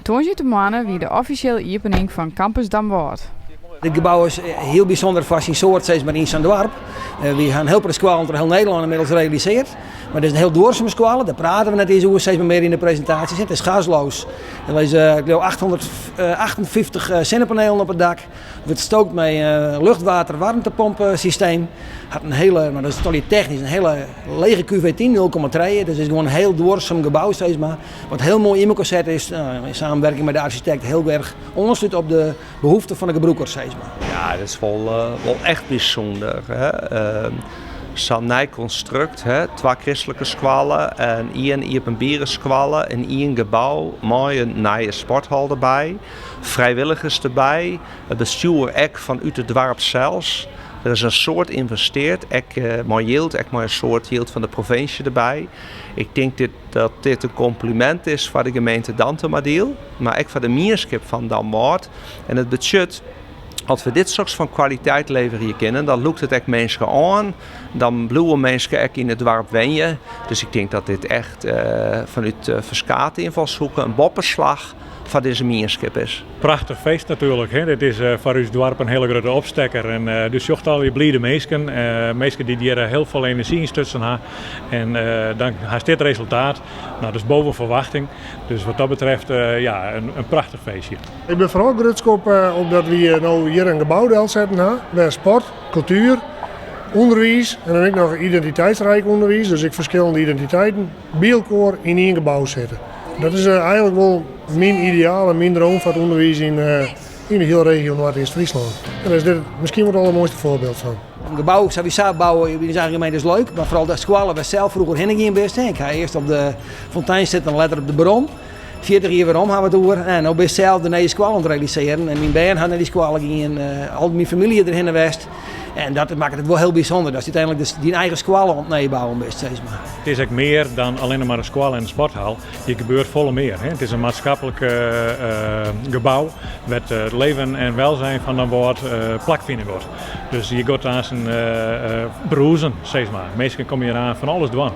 Tongersdeitemoarn wie de offisjele iepening fan Campus Damwâld. Dit gebou is hiel bysûnder foar syn soart sis mar, yn sa'n doarp. Wy ha in hiel protte skoallen troch hiel Nederlân ynmiddels realisearre. Mar dit is in hiel duorsume skoalle, dêr prate we net iens oer sis mar, mear yn de presintaasjes. It is gasloos. Der lizze ik leau 858 sinnepanelen op it dak. Wurdt stookt mei in luchtwater-waarmtepompsysteem. Hat in hiele, mar dat is toch technysk, in hiele lege QV10, 0,3. Dus it is gewoan in hiel duorsum gebou, sis mar. Wat hiel moai yn elkoar set is, yn samenwerking mei de arsjitekt, hiel erch oanslút op de behoefte fan de gebrûkers, sis mar. Ja, dat is wol, wol echt bysûnder. Hè? Sa'n nij konstrukt, hè? Twa kristlike skoallen en ien iepenbiere skoalle in ien gebou mei in nije sporthal derby, frijwilligers derby, it bestjoer ek fanút it doarp sels. Der is in soad ynvestearre, ek mei jild, ek mei in soad jild fan de provinsje derby. Ik tink dit, dat dit in komplimint is foar de gemeente Dantumadiel, mar ek foar de mienskip fan Damwâld. En it betsjut, as we dit soks fan kwaliteit leverje kinne, dan lûkt it ek minsken oan. Dan bliuwe minsken ek yn it doarp wenje. Dus ik tink dat dit echt fanút ferskate ynfalshoeken in boppeslach foar dizze mienskip is. Prachtich feest natuerlik. Hè. Dit is foar ús doarp in hiele grutte opstekker. En do sjochst al dy blide minsken, minsken dy't hjir hiel folle enerzjy yn stutsen ha. En dan hast dit resultaat. Nou, dat is boven ferwachting. Dus wat dat betreft, ja, in prachtich feestje. Ik bin foaral grutsk op dat wy no hjir in gebou delsetten ha, wêr sport, kultuer, ûnderwiis en dan ek noch identiteitsryk ûnderwiis, dus ek ferskillende identiteiten, by elkoar yn ien gebou sitte. Dat is eigenlik wol myn ideaal en myn droom foar it ûnderwiis yn de hiele regio Noardeast-Fryslân. En dêr is dit miskien wol it allermoaiste foarbyld fan. In gebou sawiesa bouwe yn ús eigen gemeente is leuk, mar foaral de skoalle wêr'tst sels froeger hinne gien bist. Ik ha earst op de Fontein sitten en letter op de Bron. 40 jier werom ha we it oer. En no bist sels de nije skoalle oan it realisearjen. En myn bern ha nei dy skoalle gien, al myn famylje derhinne west. En dat makket it wol hiel bysûnder, datst úteinlik dus dyn eigen skoalle oan it nijbouwen bist, sis mar. It is ek mear dan allinne mar in skoalle en in sporthal. Hjir gebeurt folle mear. Hè. It is in maatskiplik gebou wêr't it leven en welzijn fan Damwâld plakfine giet. Dus hjir giet aanst brûzen, sis mar. Minsken komme hjir oan fan alles dwaan.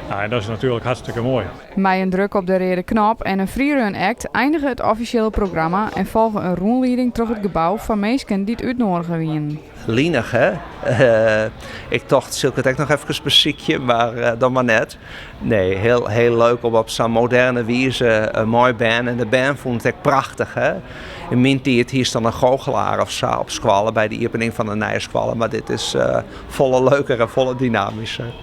Nou, en dat is natuerlik hartstikke moai. Mei in druk op de reade knop en in freerun act einige it offisjele programma en folge in rûnlieding troch it gebou foar minsken dy't útnoadige wienen. Linich, hè? Ik tocht, sil ik it ek noch efkes besykje, mar dan mar net. Nee, hiel, hiel leuk om op sa'n moderne wize mei bern. En de bern fûnen it ek prachtich, hè? Yn myn tiid hiest dan in goochelaar of sa op skoalle by de iepening fan in nije skoalle, mar dit is folle leuker en folle dynamysker.